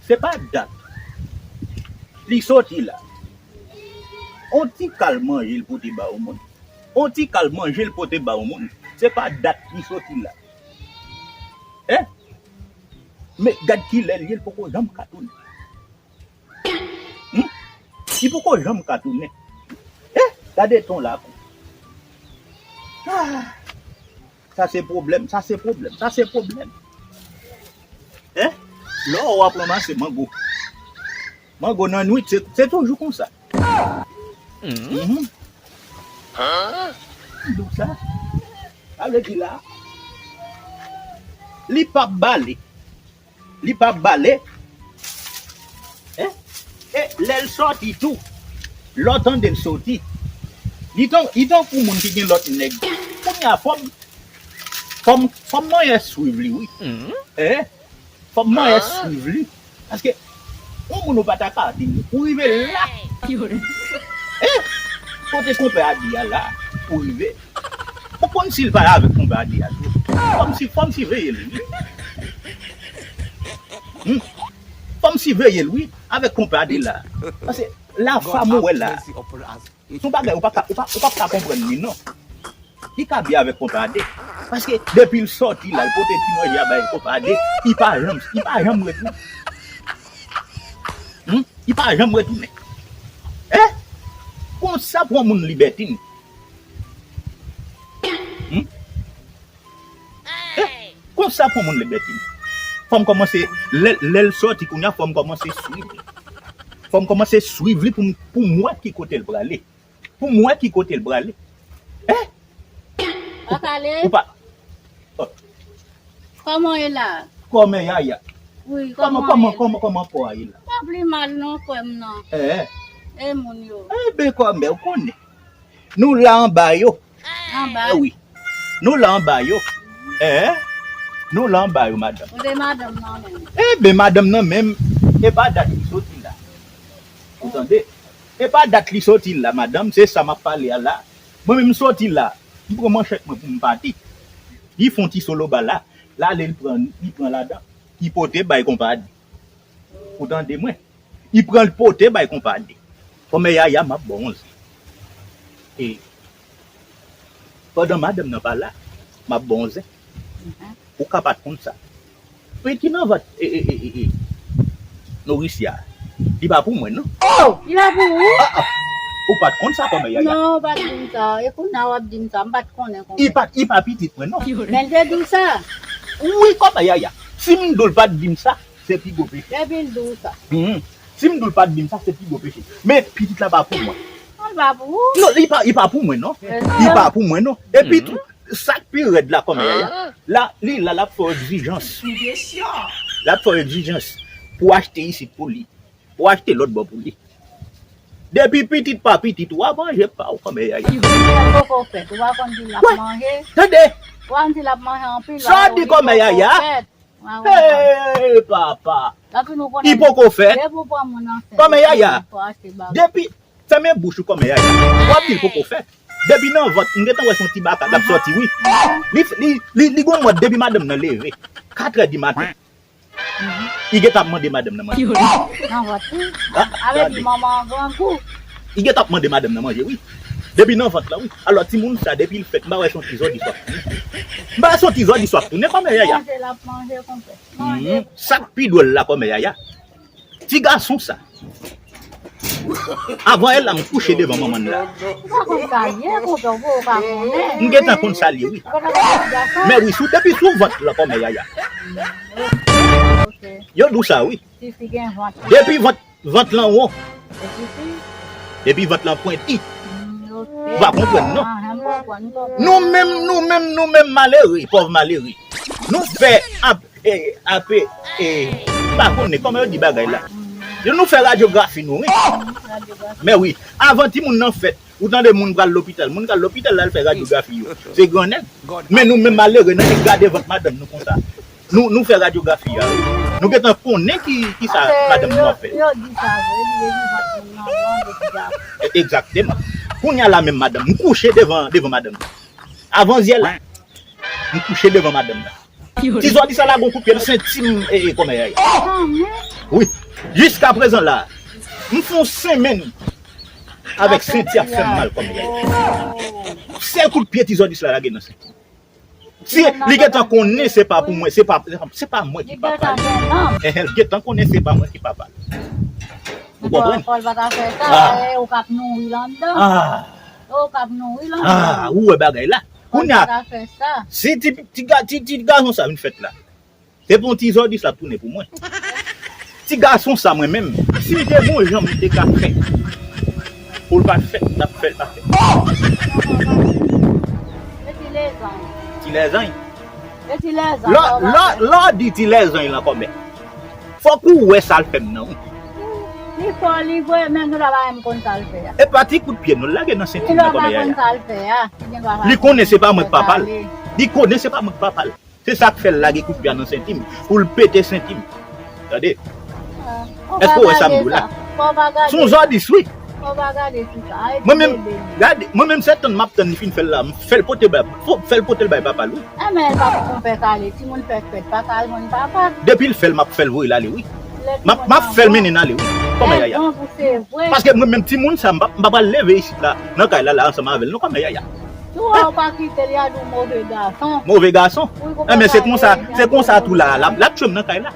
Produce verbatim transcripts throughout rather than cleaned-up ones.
Se pa dat li soti la. On ti kal manje l pote ba yon moun. On ti kal manje l pote ba yon moun. Se pa dat li soti la. Hein? Men gad kilè l ye, l poko janm ka tounen. Hmm? Li poko janm ka tounen. Eh, gade ton la kou. Ah, sa se pwoblèm, sa se pwoblèm, sa se pwoblèm. Hein? Lè w ap ranmase mango. Mango nan nwit, se, se toujou konsa. Mhm. Dou sa. Sa vle di la, li p ap bale. Li p ap bale. Hein? E lè l soti tou, lè w tande l soti, li tan, li tankou moun ki gen lòt nèg. Kounye a fò m, fò m, fò m manyen swiv li, wi. Hein? Fò m manyen swiv li. Paske, yon moun ou pa ta ka di, ou rive la. Eh, kote konpè a di a la, ou rive. Ou konn si l pa avèk konpè a di a tou. Fò m si, fò m siveye l, wi. Hmm. Fò m siveye l, wi, avèk konpè a di la. Paske, la fam ou wè la. Se yon bagay ou pa ka, ou pa, ou pa ka konprann li, non. Li ka byen avèk konpè a de. Paske depi l sòti la, l pote ti manje a bay konpè a de, li pa janm, li pa janm retounen. Hmm? Li pa janm retounen. Eh? Konsa pou yon moun libètin. Hmm? Eh? Konsa pou yon moun libètin. Fò m kòmanse, lè, lè l sòti kounye a, fò m kòmanse swiv li. Fò m kòmanse swiv li pou m, pou m wè ki kote l prale. Pou m wè ki kote l prale. Eh? Ou pa ka ale? Ou pa. Oh. Kòman w ye la? Kòmè Yaya. Wi, kòman, kòman w kòman, ye? Kòman, kòman kò a ye la? Pa pli mal non, frè m nan. Eh. E moun yo? Enben, kòmè, ou konnen. Nou la anba yo. Anba? Eh wi. Nou la anba yo. Eh. Nou la anba yo, madanm. Kote madanm nan menm? Enben, madanm nan menm, e pa dat li soti la. Ou tande? E pa dat li soti la, madanm, se sa m ap pale a la. Mwen menm m soti la, m pran manchèt mwen pou m pati. Li fè yon ti soloba la, l ale l pran, li pran ladan, li pote bay konpè a de. Ou tande mwen? Li pran l pote bay konpè a de. Kòmè Yaya, m ap ba w yon zen. E pandan madanm nan pa la, m ap ba w yon zen. Ou ka pa t konn sa. Piti nan vant, e, e, e, e, e, nourisi a, li pa pou mwen, non. Oh! Li pa pou ou? Ah, ah. Ou pa t konn sa, kòmè Yaya? Non, ou pa t di m sa. E kounye a w ap di m sa, m pa t konnen konsa. Li pa, li pa pitit mwen, non. Men l te di w sa? Wi, kòmè Yaya. Si m di w l pa t di m sa, se pi gwo peche. Depi l di w sa. Mhm. Si m di w l pa t di m sa, se pi gwo peche. Men pitit la pa pou mwen. Li pa pou ou? Non, li pa, li pa pou mwen, non. Li pa pou mwen, non. Epi tou, sa k pi rèd la, kòmè Yaya, la, li la, l ap fè w egzijans. L ap fè w egzijans pou w achte isit pou li, pou w achte lòt bò pou li. Depi pitit pa pitit, w a manje pa w, kòmè Yaya. Li poko fèt, ou pa konn si l ap manje. Tande! Ou pa konn si l ap manje anpil. Sa w di, kòmè Yaya? Hey, papa. Li poko fèt. Kòmè Yaya. Depi, fèmen bouch ou, kòmè Yaya. W ap di l poko fèt. Depi nan vant, m gentan wè se yon ti baka k ap sòti, wi. Li, li, li, li gon mòd depi madanm nan leve katrè di maten. Li gentan ap mande madanm nan manje. Nan vant, wi. Sa vle di manman an grangou. Li gentan ap mande madanm nan manje, wi. Depi nan vant lan, wi. Alò, timoun sa, depi l fèt, m pa wè se yon ti zòdi swa. M pa wè se yon ti zòdi swa tounen, kòmè Yaya. Manje l ap manje, konpè. Manje. Sa k pi dwòl la, kòmè Yaya, ti gason sa, avan yè la, m kouche devan manman l la. Ou pa konn sa l ye, konpè, ou pa konnen. M gentan konn sa l ye, wi. Men wi, sou, depi sou vant lan, kòmè Yaya. Yo di w sa, wi. Tifi gen vant. Depi vant, vant lan won. Depi vant lan pwenti. Ou pa konprann, non. Nou menm, nou menm, nou menm malere, pòv malere. Nou fè ap, e, ape, e, m pa konnen kòman yo di bagay la. Yo, nou fè radyografi nou, wi. Men wi, avan timoun nan fèt, ou tande moun pral lopital. Moun k al lopital la, al fè radyografi yo, se grannèg. Men nou menm malere, nou gade vant madanm nou konsa. Nou, nou fè radyografi a, wi. Nou gentan konnen ki, ki sa madanm nou ap fè. Yo di sa vre, li vle di vant moun nan long, yo di sa. E, egzakteman. Kounye a la menm, madanm, m kouche devan, devan madanm nan. Avan zyè la, m kouche devan madanm nan. Ti zòdi sa la gon kout pye l senti m, e, e, kòmè Yaya. Wi, jiskaprezan la, m fè yon senmenn avèk Senti ap fè m mal kòm yaya. Sèl kout pye ti zòdis la lage nan Senti. Si li gentan konnen se pa pou mwen, se pa, se pa mwen ki papa l. Enhen, li gentan konnen se pa mwen ki papa l. Ou konprann? Kòl pa ta fè sa, ah, eh, ou k ap nouri l anndan. Ah. Ou k ap nouri l anndan. Ah, ou wè bagay la. Kòl pa ta fè sa. Si ti, ti, ga- ti, ti gason sa vin fèt la, se pou yon ti zòdis l ap tounen pou mwen. Ti gason sa mwen menm, si m te gon jan m te ka fè pou l pa t fèt, m t ap fè l pa fèt. E ti lèzanj. Ti lèzanj. E ti lèzanj. Lè, lè, lè w di ti lèzanj lan kòmè, fòk ou wè sa l fè m nan, wi. Li fò, li vre, men nou la pa menm konn sa l fè a. E pa ti kout pye non, l lage nan Senti m nan kòmè yaya. Li konnen se pa mwen k papa l. Li konnen se pa mwen k papa l. Se sa k fè l lage kout pye a nan Senti m, pou l pete Senti m. Tande? Èske w wè sa m di w la? Se yon zòdis, wi. Mwen menm, gade, mwen menm se tann m ap tann li fin fè l la, m fè l pote bay, fè l pote l bay papa l, wi. Enben, l pa pou konpè kale, timoun fèk fèt, pa ka al jwenn papa l. Depi l fè l, m ap fè l voye l ale, wi. M ap, m ap fè l mennen n ale, wi. Kòmè yaya. Paske mwen menm timoun sa, m pa, m pa pral leve isit la, nan kay la, la ansanm avè l, non, kòmè yaya. Tou a ou pa kite l, y a di w move gason. Move gason? Wi, enben, se konsa, se konsa tou la, l ap, l ap tchwe m nan kay la.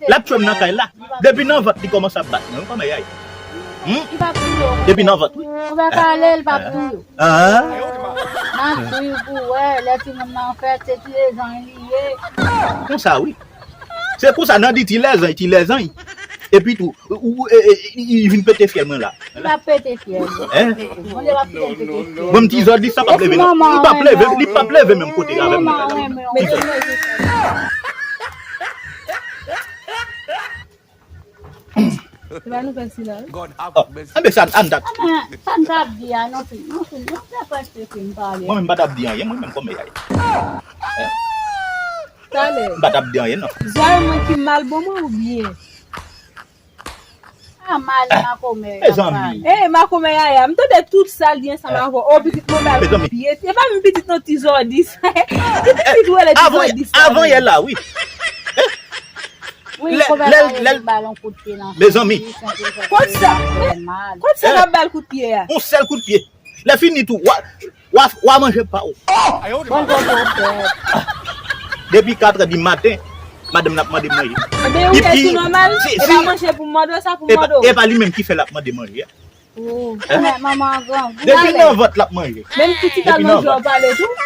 L ap tchwe m nan kay la. Depi nan vant li kòmanse ap bat mwen, wi, kòmè yaya. Hmm? Depi nan vant, wi. Ou pa kale, l p ap touye w. Ah. M ap swiv pou wè, lè timoun nan fèt, se ti lèzanj li ye. Konsa, wi. Se konsa, nan di ti lèzanj, ti lèzanj. Epi tou, ou, ou, e, e, li vin pete fyèl mwen la. Li p ap pete fyèl. Hein? Mwen, m ti zòdis sa p ap leve, non. Li p ap leve, li p ap leve menm kote avè mwen. Se pa nou fè silans. Oh, enben sa, ann dat. Sa n t ap di a, nou fin, nou fin, nou fè prèske fin pale. Mwen menm m pa t ap di anyen, mwen menm kòmè yaya. Talè. M pa t ap di anyen, non. Zòrèy mwen ki mal bon mwen oubyen? A mal makomè. Mezanmi. Eh, makomè yaya, m tande tout sa l di ansanm avè w. Oh, pitit mwen bal kout pye. E pa menm pitit non, ti zòdis. Ki pitit ou rele ti zòdis sa? Avan yè la, wi. Wi, lè, lè, lè, mezanmi. Kot sa? Kot sa l ap bal kout pye a? Yon sèl kout pye. Lè fini tou, wa, wa, wa manje pa w. Depi katrè di maten, madanm nan ap mande manje. Ebyen, ou fè tou nòmal, e pa manje pou mande w, sa pou mande w. E pa li menm ki fè l ap mande manje a. Oh, manman grangou. Depi nan vant l ap manje. Menm pitit al manje w pale tou.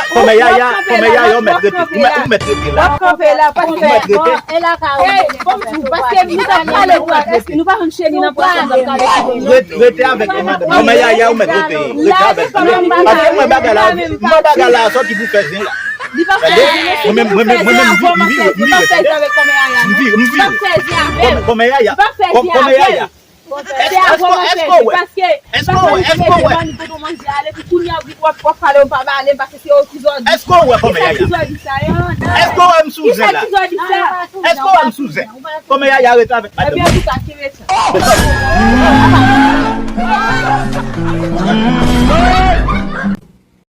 Kòmè yaya, kòmè yaya, ou mèt rete. Ou mèt, ou mèt rete la. W ap kanpe la, paske. Ou mèt rete. E la ka ou. Ey, bon, paske nou t ap pale pou al, èske nou pa konn cheni nan pran sa, nou t ap kale sou nou? Rete, rete avèk mwen, madanm. Kòmè yaya, ou mèt rete. Rete avèk mwen. Paske mwen bagay la, mwen bagay la sòti pou fè zen la. Li pa fè zen, mwen menm, mwen menm, mwen menm, m vire, m vire, m vire. M vire, m vire. Kòmè yaya. Kòmè yaya. Èske, èske, èske w wè? Èske w wè? Èske w wè? Èske w wè kòmè yaya? Èske w wè m sou zen la? Èske w wè m sou zen? Kòmè yaya rete avèk madanm.